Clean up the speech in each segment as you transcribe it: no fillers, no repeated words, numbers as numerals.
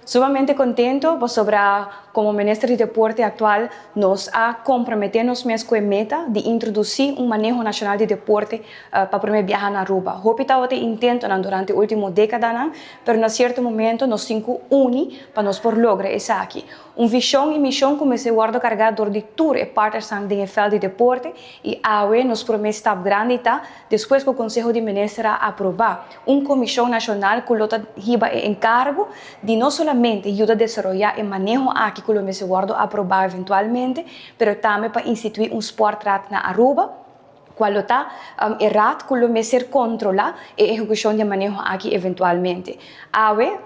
Sumamente contento pasobra como Minister di Deporte actual nos a compromete nos mes cu e meta di introduci un maneho nacional di deporte pa prome biaha na Aruba. Hopi tabata e intentonan durante ultimo decadanan, pero na cierto momento nos tin cu uni pa nos por logra esaki. Un vision y mision cu mester wordo carga dor di tur e partnersnan den e veld di deporte y awe nos prome stap grandi ta despues cu Conseho di Minister a aproba un comision nacional cu lo ta hiba e encargo di no solamente yuda desaroya e maneho aki cu lo mester wordo aproba eventualmente, pero tambe pa institui un sportraad na Aruba, cual lo ta e raad cu lo mester controla e ehecucion di e maneho aki eventualmente. Awe,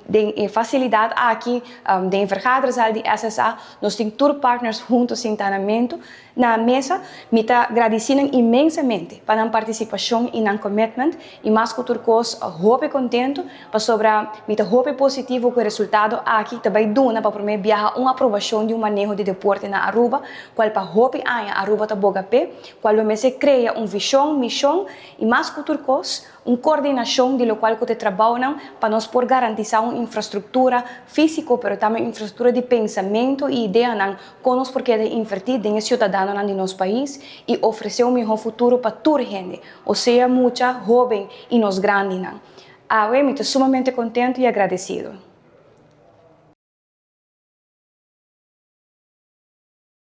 den e facilidad aki, den e vergaderzaal di SSA, nos tin tur partners hunto sinta na mento, na mesa. Mi ta gradici nan inmensamente pa nan participacion y nan commitment y mas cu tur cos hopi contento pasobra mi ta hopi positivo cu e resultado aki ta bay duna pa prome biaha un aprobacion di un maneho di deporte na Aruba cual pa hopi aña Aruba ta boga p'e, cual lo mester crea un vision, mision y mas cu tur cos un coordinacion di locual cu ta e trabounan pa nos por garantisa un infrastructura fisico pero tambe un infrastructura di pensamento y ideanan con nos por keda inverti den e ciudadanonan di nos pais y ofrece un miho futuro pa tur hende, osea mucha, hoben y nos grandinan. Awe mi ta sumamente contento y agradecido.